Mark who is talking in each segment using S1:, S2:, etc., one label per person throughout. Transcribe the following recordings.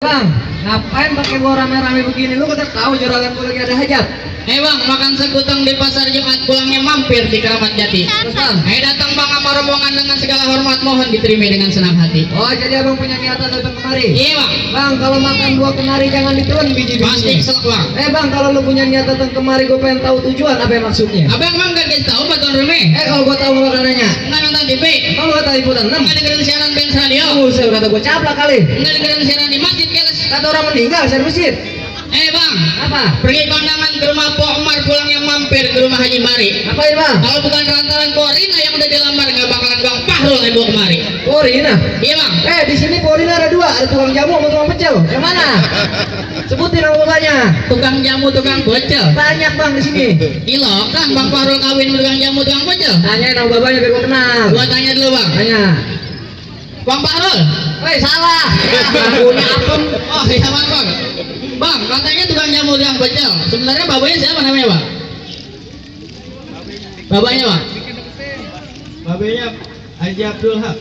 S1: Bang, ngapain pakai bawa rame-rame begini? Lu kata tahu juragan gue lagi ada hajat.
S2: Bang, makan segutang di pasar Jumat, pulangnya mampir di Keramat Jati.
S1: Terus bang?
S2: Datang bang sama rombongan dengan segala hormat, mohon diterima dengan senang hati.
S1: Oh, jadi abang punya niatan datang kemari?
S2: Iya bang.
S1: Bang, kalau makan buah kenari jangan ditelan biji-bijinya.
S2: Pasti keselak bang.
S1: Bang, kalau lu punya niat datang kemari, gue pengen tahu tujuan apa yang maksudnya.
S2: Abang gak kasih tahu Pak Tuan Rumi?
S1: Kalau gue tahu makanannya.
S2: Enggak nonton TV.
S1: Emang lu kata liputan 6?
S2: Enggak dengerin siaran Benz Radio.
S1: Saya kata gue caplak kali.
S2: Enggak dengerin siaran di masjid keles.
S1: Kata orang meninggal, saya masjid.
S2: Bang,
S1: Apa?
S2: pergi kondangan ke rumah Pak Omar, pulangnya mampir ke rumah Haji Mari.
S1: Apain bang?
S2: Kalau bukan rantaran Korina yang udah dilamar, nggak bakalan bang Pahrul ibu kemari.
S1: Porina.
S2: Iya bang.
S1: Di sini Porina ada dua, ada tukang jamu sama tukang pecel. Yang mana? Sebutin nama bapaknya.
S2: Tukang jamu, tukang pecel.
S1: Banyak bang di sini.
S2: Gila kan bang Pahrul kawin sama tukang jamu, tukang pecel.
S1: Tanya nama bapaknya biar gue kenal.
S2: Gua tanya dulu bang.
S1: Tanya.
S2: Bang Pahrul.
S1: Salah. Punya akun.
S2: Oh iya bang. Bang, katanya tukang jamu, tukang pecel. Sebenarnya bapaknya siapa namanya bang? Bapaknya bang?
S3: Babenya Haji Abdul Haq.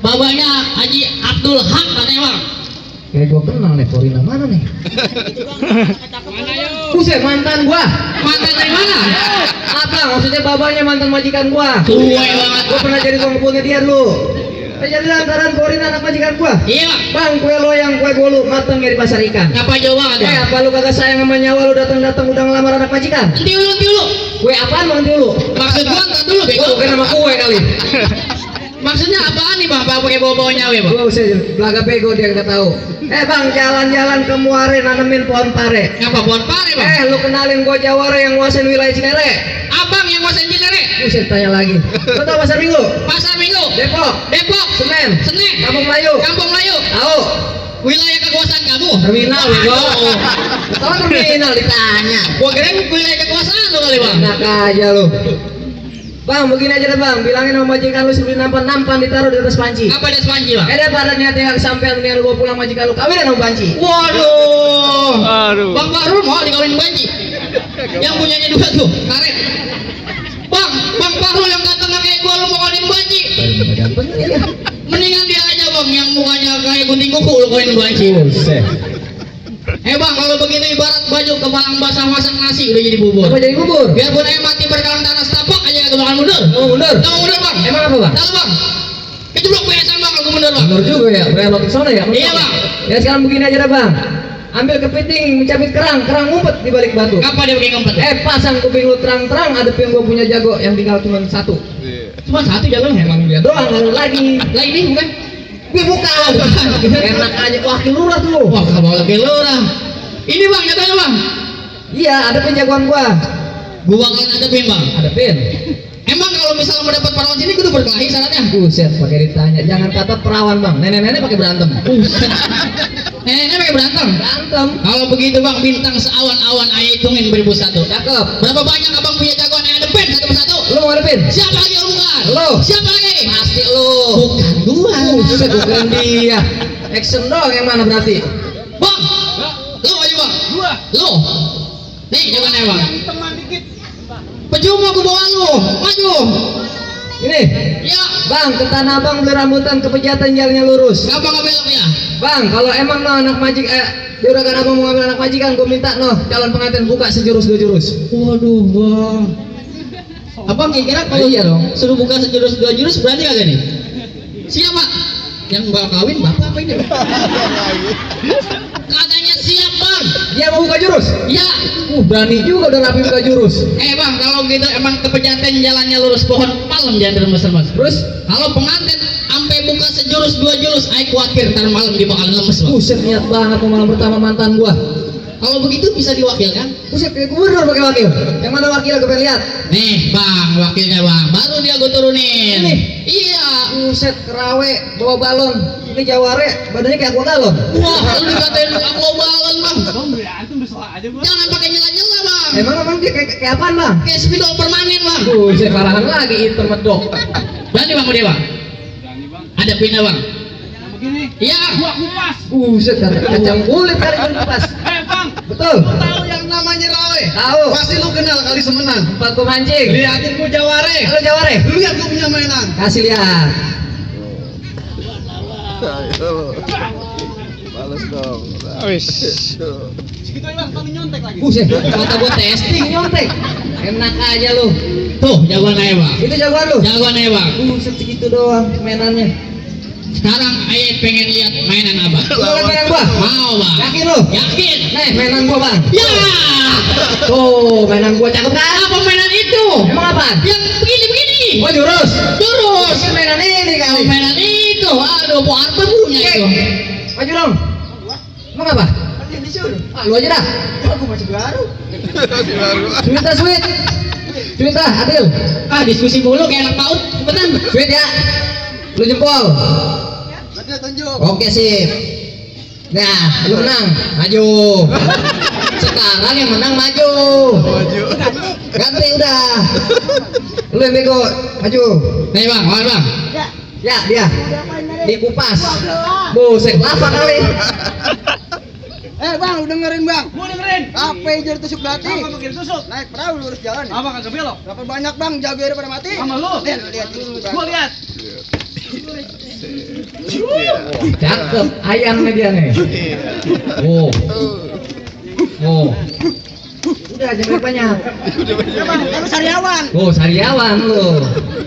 S2: Bapaknya Haji Abdul Haq katanya bang.
S1: Kayak gue kenal nih Porina mana nih? Buset, mantan gua.
S2: Mantan dari mana?
S1: Apa? Maksudnya bapaknya mantan majikan gua.
S2: Tuai banget.
S1: Gua pernah jadi tukang kebunnya dia dulu. Jadi lantaran Porina anak majikan gua.
S2: Iya bang.
S1: Bang, kue loyang, kue bolu, mateng ya di pasar ikan.
S2: Ngapa jauh banget bang?
S1: Apa lu kagak sayang sama nyawa lu datang-datang udah ngelamar anak majikan?
S2: Tiulu.
S1: Kue apaan bang dulu?
S2: Maksud gua ntar dulu bego.
S1: Bukan nama kue kali.
S2: Maksudnya apaan nih bang? Pakai bawa-bawa nyawe bang?
S1: Gua usah belaga bego dia nggak tahu. Bang, jalan-jalan ke Muare nanemin pohon pare.
S2: Ngapa pohon pare bang?
S1: Lu kenalin gua Jawara yang nguasain wilayah Cinere.
S2: Abang yang nguasain Cinere.
S1: Buset, tanya lagi. Lu tau pasar Minggu?
S2: Pasar Minggu.
S1: Depok.
S2: Senen.
S1: Kampung Melayu. Tahu?
S2: Wilayah kekuasaan kamu.
S1: Terminal bego. Tahu terminal ditanya.
S2: Gua kirain wilayah kekuasaan lo kali bang.
S1: Enak aja lu. Bang, begini aja deh bang, bilangin sama majikan lu sebelum nampan ditaruh di atas panci.
S2: Apa ada sepanji bang?
S1: Daripada niatnya gak kesampean mendingan lu bawa pulang majikan lu kawin sama panci.
S2: Waduh. Bang Pahrul mau dikawin banci. Yang punyanya dua tuh, karet. Bang Pahrul yang ganteng kayak gua lu mau kawin banci. Mendingan dia aja bang, yang mukanya kayak gunting kuku lu kawin banci. Bang, kalau begitu ibarat baju kepalang basah masak nasi udah jadi bubur.
S1: Apa jadi bubur?
S2: Biarpun mati berkalang tanah setapak aja gak bakal mundur.
S1: Oh mundur?
S2: Tahu mundur bang?
S1: Emang apa bang?
S2: Tahu bang? Itu blok besan bang kalau mundur bang.
S1: Mundur juga ya, belok ke sana ya?
S2: Iya bang.
S1: Ya sekarang begini aja deh bang. Ambil kepiting, mencabit kerang ngumpet di balik batu.
S2: Apa dia pakai ngumpet?
S1: Pasang kuping lu terang-terang, adepin gua punya jago yang tinggal cuma satu.
S2: Cuma satu jalan
S1: Emang dia doang, lalu lagi.
S2: Lagi ini bukan?
S1: Gue bukan. Enak aja, wakil lurah tuh.
S2: Wah, kamu lagi lurah. Ini bang, nyatanya bang.
S1: Iya, adepin jagoan gua.
S2: Gua kan adepin bang.
S1: Adepin.
S2: Emang kalau misalnya mau dapat perawan sini kudu berkelahi syaratnya?
S1: Buset, pakai ditanya. Jangan kata perawan bang. Nenek-nenek pakai berantem.
S2: Nenek pakai berantem.
S1: Berantem.
S2: Kalau begitu bang, bintang seawan-awan ayah hitungin 1001.
S1: Cakep.
S2: Berapa banyak abang punya jagoan yang adepin satu persatu?
S1: Lu mau adepin?
S2: Siapa lagi yang bukan?
S1: Lu.
S2: Siapa lagi?
S1: Pasti lu.
S2: Bukan gua.
S1: Buset, bukan dia. Action dong yang mana berarti?
S2: Bang, lu aja bang.
S3: Gua.
S2: Lu. Nih jagoannya bang.
S3: Yang teman dikit.
S2: Percuma gua bawa lu. Maju.
S1: Ini.
S2: Ya.
S1: Bang, ke Tanah Abang beli rambutan ke Pejaten jalannya lurus.
S2: Ngapa nggak belok ya?
S1: Bang, kalau emang no anak majik juragan abang mau ngambil anak majikan, gue minta no calon pengantin buka sejurus 2 jurus.
S2: Waduh bang. Abang kira kalau
S1: Iya dong.
S2: suruh buka sejurus 2 jurus berani kagak nih? Siap pak. Yang bakal kawin bapak apa ini? Katanya siap bang.
S1: Dia mau buka jurus?
S2: Ya.
S1: Berani juga udah rapi buka jurus.
S2: Bang, kalau gitu emang ke Pejaten jalannya lurus, pohon palem jangan remes-remes.
S1: Terus?
S2: Kalau pengantin sampai buka sejurus 2 jurus, ay khawatir ntar malam dia bakal lemes bang.
S1: Buset, niat banget mau malam pertama mantan gua.
S2: Kalau begitu bisa diwakilkan?
S1: Buset, kayak gubernur pakai wakil. Yang mana wakil gue pengen lihat?
S2: Nih bang, wakilnya bang, baru dia gue turunin.
S1: Nih.
S2: Iya.
S1: Buset, kerawe, bawa balon. Ini Jaware, badannya kayak aqua galon.
S2: Wah, lu dikatain aku balon bang.
S3: Bang berantem bersalah aja bang.
S2: Jangan pakai nyela-nyela bang.
S1: Emang dia kayak apaan bang?
S2: Kayak spidol permanen bang.
S1: Buset, parahan lagi hitam medok.
S2: Berani bang dia bang.
S3: Berani bang.
S2: Ada pindah bang.
S3: Yang begini.
S2: Iya.
S3: Gua kupas.
S1: Buset, kacang kulit kali itu pas.
S3: Bang.
S1: Betul.
S3: Tahu yang namanya Rawe?
S1: Tahu.
S3: Pasti lu kenal kali semenan.
S1: Tempat gua mancing.
S3: Lihatin gua Jaware.
S1: Halo Jaware.
S3: Lu lihat gua punya mainan.
S1: Kasih lihat.
S4: Wis.
S3: Segitu aja bang, kami nyontek lagi.
S1: Buset, kata gua testing nyontek. Enak aja lu.
S2: Tuh, jagoan aja bang.
S1: Itu jagoan lu.
S2: Jagoan aja bang.
S1: Buset segitu doang mainannya.
S2: Sekarang ayah pengen lihat mainan abang.
S1: Lu lihat mainan gua?
S2: Mau bang.
S1: Yakin lu?
S2: Yakin.
S1: Nih mainan gua bang.
S2: Ya.
S1: Tuh mainan gua cakep kan?
S2: Apa mainan itu?
S1: Emang apa?
S2: Yang begini-begini.
S1: Oh jurus.
S2: Terus.
S1: Ini mainan ini kali.
S2: Mainan itu. Aduh, mau apa punya
S1: Oke.
S2: itu?
S1: Maju dong. Emang apa?
S3: Yang disuruh.
S1: Ah, lu aja dah.
S3: Aku masih baru.
S1: Sweet sweet. Sweet Adil.
S2: Ah, diskusi mulu kayak anak paut. Cepetan.
S1: Sweet ya. Lu jempol.
S3: Berarti tunjuk.
S1: Oke sip. Nah, lu menang. Maju. Sekarang yang menang maju. Ganti udah. Lu yang bego. Maju.
S2: Nih bang, lawan bang.
S1: Ya dia. Dikupas. Buset, apa kali?
S3: Bang, lu dengerin bang.
S5: Gua dengerin.
S3: Apa yang jadi tusuk belati?
S5: Apa pakai tusuk?
S3: Naik perahu lurus jalan.
S5: Apa kagak belok?
S3: Berapa banyak bang jago daripada mati?
S5: Sama lu.
S3: Lihat, lihat ini bang.
S5: Gua lihat.
S1: Cakep ayamnya dia nih. Oh. Oh. Udah jangan banyak.
S3: Kamu sariawan.
S1: Oh, sariawan lu.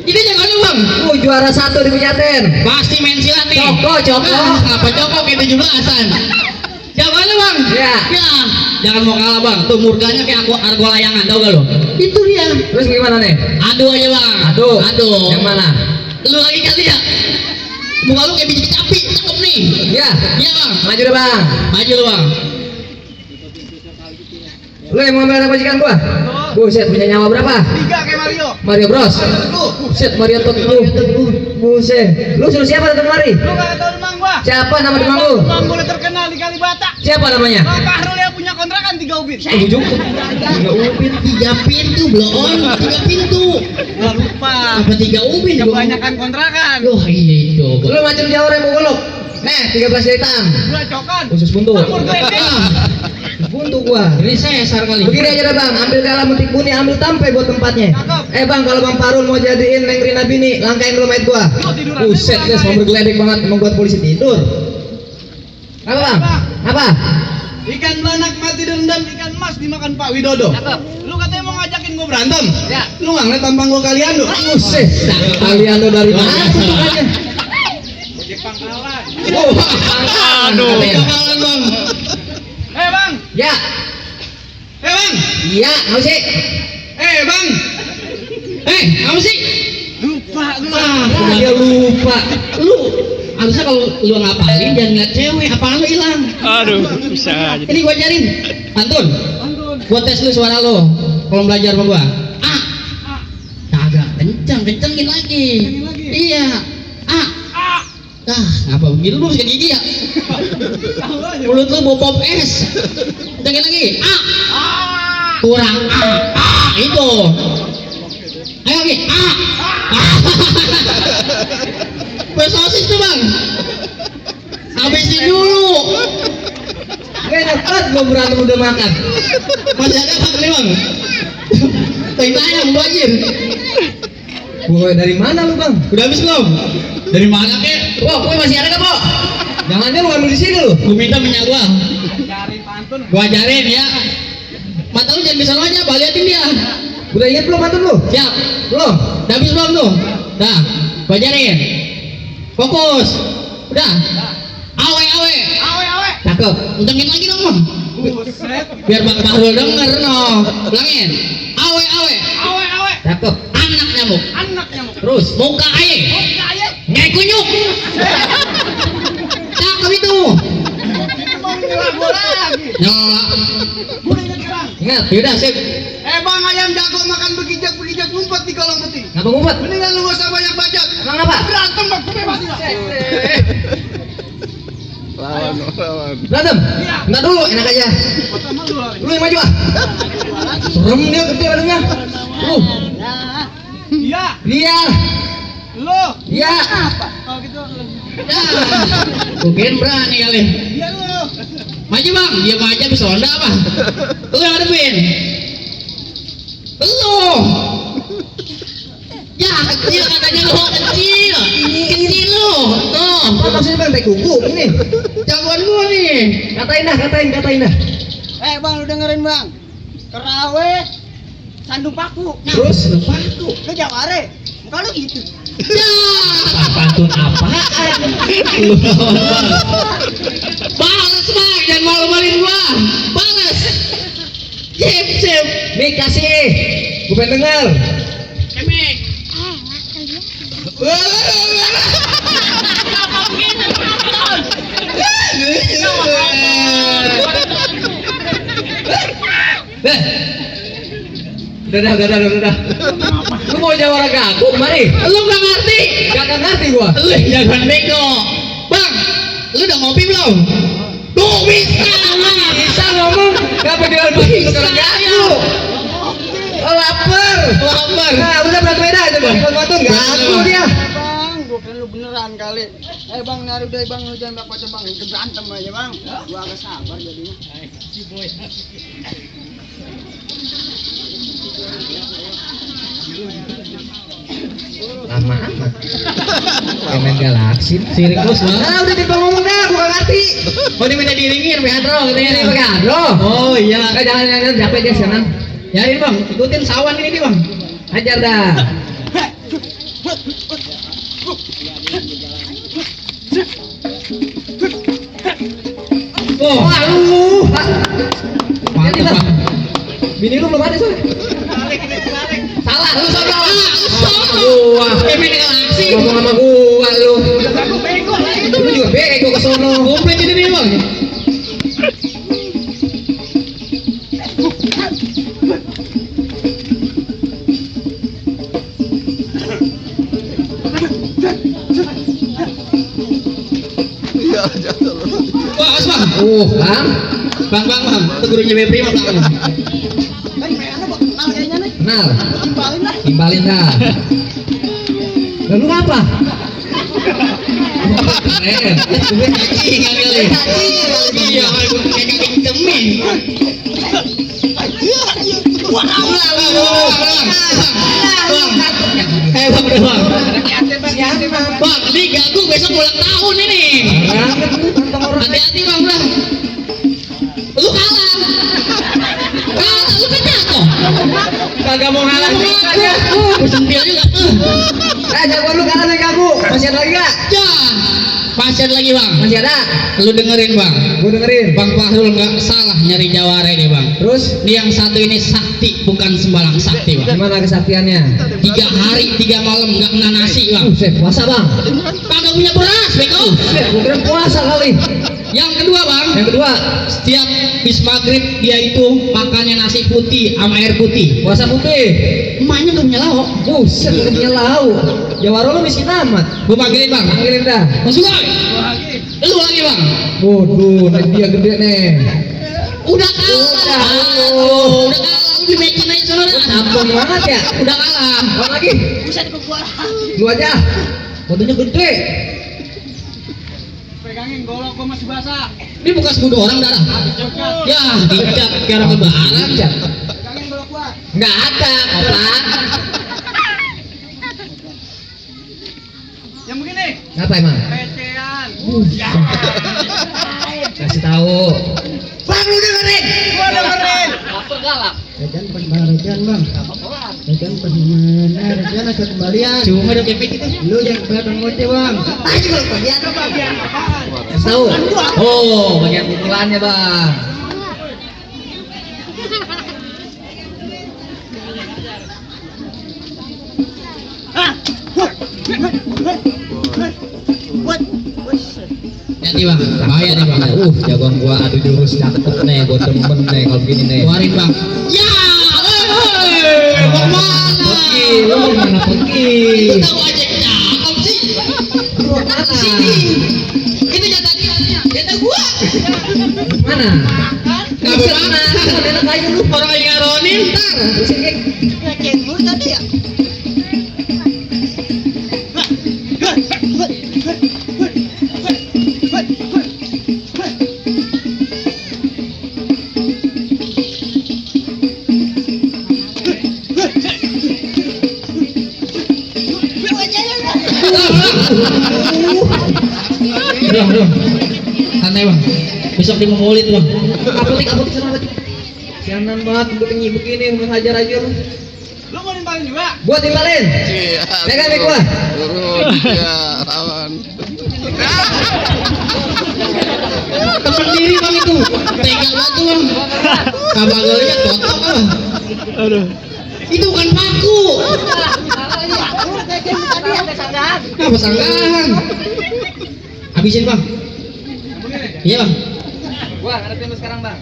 S2: Ini jagoannya bang.
S1: Oh, juara 1 di Pejaten.
S2: Pasti main silat nih.
S1: Joko.
S2: Apa Joko kayak 17-an. Jagoannya bang.
S1: Iya.
S2: Ya. Jangan mau kalah bang. Tuh murganya kayak aku argo layangan, tau gak lo? Itu dia.
S1: Terus gimana nih?
S2: Adu aja bang.
S1: Adu. Yang mana?
S2: Lu lagi kali ya. Muka lu kayak biji kecapi, cakep nih.
S1: Ya.
S2: Iya bang.
S1: Maju deh, Bang.
S2: Maju lu bang.
S1: Lu yang mau ngambil anak majikan gua? Buset, punya nyawa berapa?
S5: 3 kayak Mario.
S1: Mario Bros. Buset, Mario tot lu. Buset. Lu suruh siapa datang kemari?
S5: Lu kagak tahu demang gua.
S1: Siapa nama demang lu?
S5: Demang gua udah terkenal di Kalibata.
S1: Siapa namanya?
S5: Bang Kahrul yang punya kontrakan 3 ubin.
S1: Ujung. Enggak upin.
S2: 3 pintu bloon. 3 pintu.
S5: Gua lupa.
S2: Apa 3 ubin?
S5: Kebanyakan kontrakan.
S2: Loh iya itu.
S1: Lu macam Jawa yang mau golok. Nih, 13 hitam.
S5: Gua cokan.
S1: Khusus buntu.
S5: Campur geledek.
S1: Buntu gua.
S2: Ini sesar kali.
S1: Begini aja dah Bang, ambil galah metik buni, ambil tampe buat tempatnya.
S5: Cakep.
S1: Bang, kalau Bang Parul mau jadiin Neng Rina bini, langkain dulu mait gua.
S5: Lu tidur aja,
S1: Buset,
S5: gua
S1: guys, mau
S5: langkain.
S1: bergeledek banget, membuat polisi tidur. Apa Bang? Apa?
S5: Ikan belanak mati direndam ikan emas dimakan Pak Widodo. Lu katanya mau ngajakin gua berantem.
S1: Ya.
S5: Lu nggak ngeliat tampang gua kalian tuh.
S1: Buset, kalian tuh dari mana?
S5: Ojek pangkalan.
S1: Oh,
S2: Aduh.
S1: katanya.
S2: Kepala bang.
S5: Bang.
S1: Ya,
S5: Bang.
S1: iya, mau sih.
S5: Bang.
S2: Apa sih?
S5: Lupa gua.
S1: Ah, dia lupa.
S2: Lu harusnya kalau lu ngapalin jangan ngeliat cewek, apaan lu hilang.
S4: Aduh, bisa aja.
S2: Ini gua ajarin. Pantun. Gua tes lu suara lu. Kalau belajar sama gua. Kagak kencengin lagi. Iya. Apa begitu lu bisa gigi ya? Mulut lu bau pop es. Kencengin lagi. Kurang. Itu. Ayo lagi. Kue sosis tuh bang. Habisin dulu.
S1: Gak enak banget gua berantem udah makan.
S2: Masih ada apa nih bang? Tanya ayam banjir.
S1: Gua dari mana lu Bang?
S2: Udah habis belum? Dari mana kek?
S1: Wah, kue masih ada gak, Po? Jangan lu ambil di sini lu.
S2: Gua minta minyak gua.
S5: Cari pantun.
S2: Gua ajarin ya. Mata lu jangan bisa lo aja, baliatin dia.
S1: Udah inget belum mantun lu?
S2: Siap.
S1: Belum?
S2: Udah habis belum tuh? Dah. Gua ajarin. Fokus. Udah. Awe.
S5: Awe.
S1: Cakep.
S2: Untungin lagi dong bang.
S5: Buset.
S2: Biar Bang Bahrul denger no. Ulangin. Awe.
S5: Awe.
S2: Cakep. Anak nyamuk.
S5: Anak nyamuk.
S2: Terus muka aye.
S5: Kaya.
S2: Nyai kunyuk. Cakep itu.
S5: Itu mau nyerah gua lagi.
S2: Nyala.
S5: Gua inget bang.
S1: Ingat.
S2: Yaudah sip.
S3: Bang, ayam jago makan begijak ngumpet di kolam putih.
S1: Ngapa ngumpet?
S3: Mendingan lu gak usah banyak bacot.
S1: Emang apa?
S3: Berantem bang, gue bebasin bang.
S1: Berantem?
S5: Iya.
S1: Enggak dulu, enak aja.
S5: Pertama lu lari.
S1: Lu yang maju ah. Serem dia gede badannya. Lu.
S5: Iya.
S1: Dia.
S5: Lu.
S1: Iya.
S5: Kalau gitu.
S2: Mungkin berani kali.
S5: Iya lu.
S2: Maju bang, diam aja bisa ronda apa? Lu yang hadepin. Lu. Ya kecil katanya lu kecil. Kecil lu. Tuh.
S1: Apa maksudnya bang? Teh kuku ini.
S2: Jagoan gua nih.
S1: Katain dah.
S3: Bang, lu dengerin bang. Kerawe, sandung paku.
S1: Terus paku.
S3: Lu jaware, muka lu gitu.
S2: Ya.
S1: Pantun apaan?
S2: Balas bang, jangan malu-maluin gua. Balas. Sip.
S1: Nih kasih. Gue pengen denger.
S2: Kemek.
S1: Udah. Lu mau jawara gaku kemari?
S2: Lu gak ngerti?
S1: Gak ngerti gua.
S2: Lu jangan bego. Bang, lu udah ngopi belum? Tuh bisa
S1: ngomong. Gak jual baju sekarang gaku. Oh lapar. Nah udah berat beda aja bang. Bang gaku dia.
S3: Bang, gua kira lu beneran kali. Bang, nyari udah bang, lu jangan baca bang, itu berantem aja bang. Gua agak sabar jadinya.
S1: Lama amat. Main galaksi. Sirik bos bang. Ah udah tiba ngomong dah, gua gak ngerti.
S2: Oh dia minta diiringin, Pedro katanya.
S1: Ini Pedro.
S2: Oh iya.
S1: Jangan capek dia senang.
S2: Yarin bang, ikutin sawan ini bang.
S1: Ajar dah.
S2: Oh,
S1: aduh.
S2: mantap bang.
S1: Bini lu belum ada soalnya.
S2: Salah, lu sono.
S1: Wah,
S2: Ini galaksi.
S1: ngomong sama gua lu. Lu juga bego ke sono.
S2: Komplit ini nih bang. Wah, as bang.
S1: Bang.
S2: Bang. Itu gurunya Bebri bang.
S1: Kenal.
S3: Timbalin lah.
S1: Timbalin dah. Lalu apa? Keren.
S2: Gue cacing kali. Iya, gue cacing cemin. Bang, ini gagu besok ulang tahun ini. Hati-hati bang lah. Lu kalah. Lu kan jatuh.
S1: Kagak mau ngalah aja.
S2: Gue sentil juga.
S1: Jagoan lu kalah nih kamu. Masih ada lagi gak?
S2: Ya. Masih ada lagi bang.
S1: Masih ada.
S2: Lu dengerin bang.
S1: Gue dengerin.
S2: Bang Fahrul nggak salah nyari jawara ini bang.
S1: Terus
S2: Ini yang satu ini sakti, bukan sembarang sakti bang.
S1: gimana kesaktiannya?
S2: 3 hari 3 malam nggak kena nasi bang.
S1: Puasa bang.
S2: Kagak punya beras bego.
S1: Gue kira puasa kali.
S2: Yang kedua bang,
S1: Yang kedua,
S2: setiap habis maghrib dia itu makannya nasi putih sama air putih.
S1: puasa putih.
S2: Emaknya udah punya lauk.
S1: Buset, udah punya lauk. Jawara lu miskin amat.
S2: Gue panggilin bang.
S1: Panggilin dah.
S2: Masuk bang. Lu lagi bang.
S1: Waduh, dia gede nih.
S2: Udah kalah. Udah kalah. Lu di meja aja soalnya.
S1: Tampang banget ya.
S2: Udah kalah.
S1: Bang lagi.
S3: Bisa dikekuat.
S1: Lu aja. Fotonya gede.
S3: Pegangin golok gua masih basah.
S2: Ini bekas bunuh orang darah. Ya, dicap kayak orang lebaran.
S3: Pegangin golok gua.
S1: Nggak ada, otak.
S3: Yang begini.
S1: Apa emang?
S3: Pecean.
S1: Kasih tahu. Bang lu dengerin.
S3: Gua dengerin.
S5: Rekan pembalian bang. Rekan pembalian ada kembalian.
S2: Cuma ada kepik itu.
S5: Lu yang belakang ngoceh bang.
S3: Bagian apaan?
S1: Kasih tahu. Oh, bagian pukulannya bang.
S2: Jadi bang, bahaya nih bang.
S1: Jagoan gua adu jurus cakep nih, gua demen nih kalau begini nih.
S2: Keluarin bang. Ya, mau mana?
S1: Pergi, lu mau mana pergi?
S2: Itu tahu aja cakep sih. Apa sini? Itu jatah dia, jatah gua.
S1: Mana?
S2: Gak mana?
S1: Enak aja lu.
S2: Orang lagi ngaronin ntar.
S3: Ngecek dulu tadi ya.
S2: Dong. Santai bang. Besok di Mulit bang.
S1: Apotik sana lagi. Sianan banget begini menghajar aja lu.
S5: Lu mau nimpalin juga?
S1: Gua timbalin.
S4: Iya.
S1: Pegang mic gua.
S4: Turun. Ya, lawan.
S2: Temen diri bang itu. Tega banget tuh bang. Kabagalnya kotor bang.
S5: Aduh.
S2: Itu bukan paku.
S3: Tadi ada sanggahan.
S2: Apa sanggahan? Habisin bang. Iya bang.
S3: Gua ngadepin lu sekarang, Bang.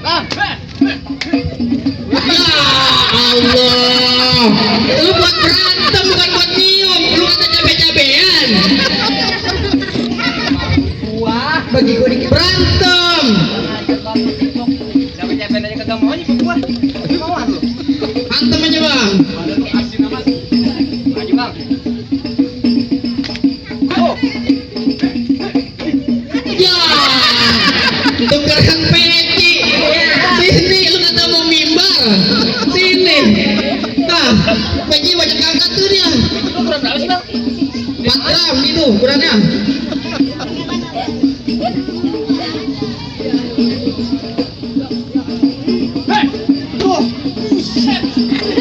S3: Bang.
S2: Ya Allah. Lu buat berantem bukan buat nyium. Lu kata cabe-cabean.
S3: Wah,
S1: Bagi gua dikit.
S2: Berantem.
S3: capek-capek aja kagak mau nih gua. Mau lu.
S2: Antem aja bang.
S3: Maju, Bang. Oh,
S2: Ya. Tukeran peci. Sini lu kata mau mimbar. Sini. Nah, peci banyak angkat tuh dia.
S3: lu kurang berapa sih, Bang?
S2: 4 gram itu ukurannya.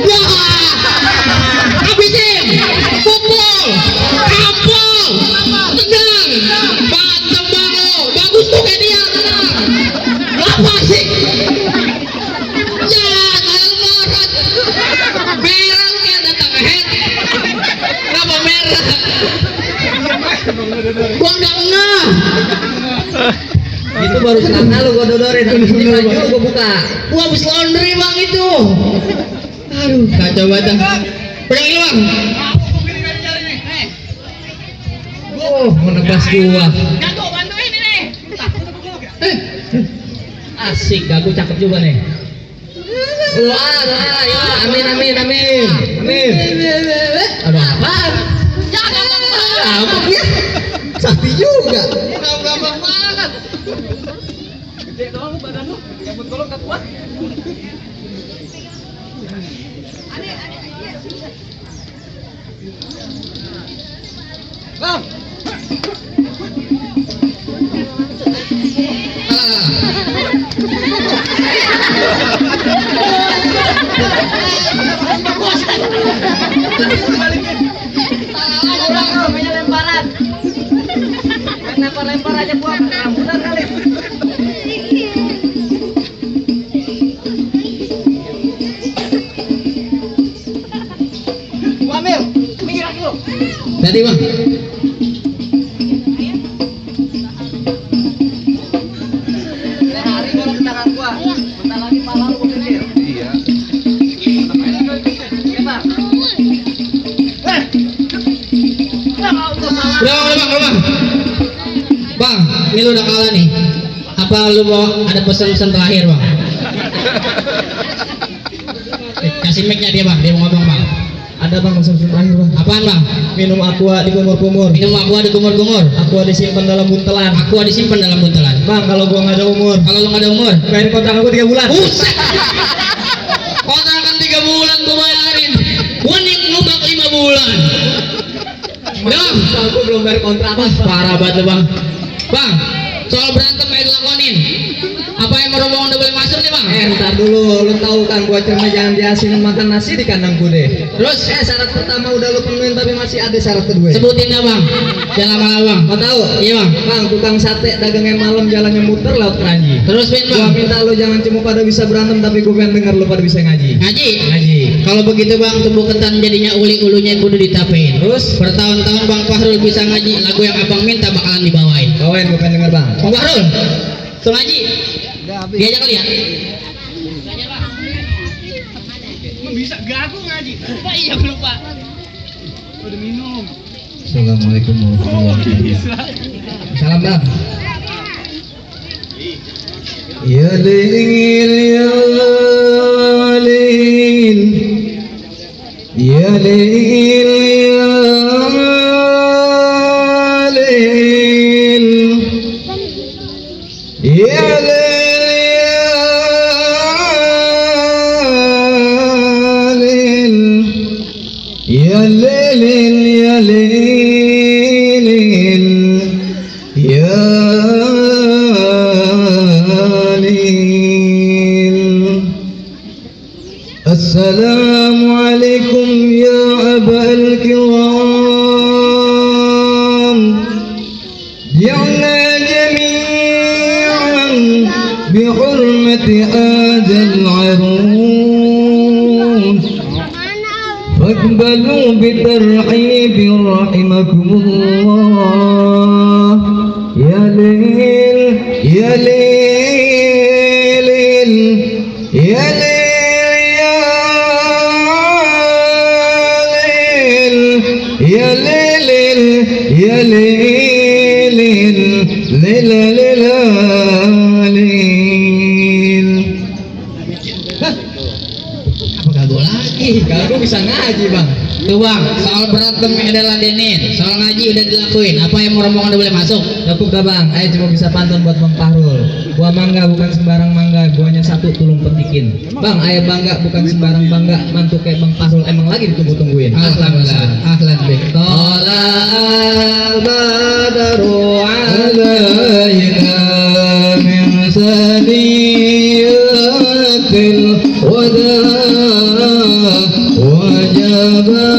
S2: Wah, habisin, pukul, tampol, tenang, bantem bago, bagus tuh kayak dia, tenang. Apa sih? Ya, kalau marah, merah lu kayak datang head. Kenapa merah? Gua udah ngeh.
S1: Itu baru setengah lu gua dodorin. Habis ini maju gua buka.
S2: Gua habis laundry bang itu. Aduh, kacau banget. Pedang ini bang.
S1: Oh, menebas gua.
S3: Jago bantuin ini.
S1: Asik, gagu cakep juga nih. Doa, ya. Amin. Amin. Aduh, apaan? Apa dia? Sakti juga.
S2: Gampang banget.
S3: Gede doang badan lu. Rambut golong tak kuat. Bang. Namanya lemparan. Lempar aja gua rambutan kali. Gua ambil. Minggir lagi lu.
S2: Tadi bang.
S3: Hari golong ke tangan gua. Bentar lagi pala lu gua pinggir.
S4: Iya.
S3: Ya, Bang.
S2: Udah bang. Bang, ini lu udah kalah nih. Apa lu mau ada pesan-pesan terakhir bang? Kasih mic-nya dia bang, dia mau ngomong bang.
S1: Ada bang pesan terakhir bang.
S2: Apaan bang?
S1: Minum aqua di kumur-kumur.
S2: Minum aqua di kumur-kumur.
S1: Aqua disimpan dalam buntelan.
S2: Aqua disimpan dalam buntelan.
S1: Bang, kalau gua nggak ada umur,
S2: Kalau lu nggak ada umur,
S1: bayar kontrak aku 3 bulan.
S2: buset. Kontrakan 3 bulan gua bayarin. Gua nih ngebak 5 bulan. Udah.
S1: Aku belum bayar kontrak.
S2: Wah, parah banget lu bang. Bang, soal berantem ayo dilakonin. Apa yang merombongan udah boleh masuk nih bang?
S1: Ntar dulu, lu tahu kan gua cuma jangan diasinin makan nasi di kandang kude.
S2: Terus
S1: Syarat pertama udah lu penuhin tapi masih ada syarat kedua.
S2: sebutin dah bang. Jangan lama-lama bang.
S1: Mau tahu?
S2: Iya bang.
S1: Bang, tukang sate dagangnya malam jalannya muter laut keranji.
S2: Terus Ben
S1: Gua
S2: bang.
S1: minta lu jangan cuma pada bisa berantem tapi gua pengen denger lu pada bisa ngaji.
S2: Ngaji.
S1: Ngaji.
S2: Kalau begitu bang, tubuh ketan jadinya uli-ulunya kudu ditapein.
S1: Terus
S2: Bertahun-tahun bang Fahrul bisa ngaji, lagu yang abang minta bakalan dibawain.
S1: bawain gua pengen denger bang.
S2: Bang Fahrul, suruh ngaji.
S3: Udah habis.
S2: Diajak kali ya.
S5: Bisa gagu ngaji.
S2: Iya lupa.
S5: Udah minum.
S1: Assalamualaikum warahmatullahi
S5: Bisa.
S1: Salam bang. Ya lil ya lil ya lil ya lil ya lil ya lil يا ليل السلام عليكم يا أبا الكرام جعلنا جميعا بحرمة هذا العروس فاقبلوا بترحيب رحمكم الله يا ليل يا ليل يا ليل يا ليل يا ليل ليل ليل ليل
S2: Apa kagak lagi?
S1: Kagak bisa ngaji bang.
S2: Tuh bang, soal berantem udah ladenin, soal ngaji udah dilakuin. Apa yang mau rombongan udah boleh masuk?
S1: Cukup dah bang, ayo cuma bisa pantun buat Bang Fahrul. Buah mangga bukan sembarang mangga, buahnya satu tulung petikin. Bang, ayo bangga bukan sembarang bangga, mantu kayak Bang Fahrul emang lagi ditunggu-tungguin.
S2: Alhamdulillah, ahlan bik.
S1: Tola al-badaru alaina min saniyatil wada wajaba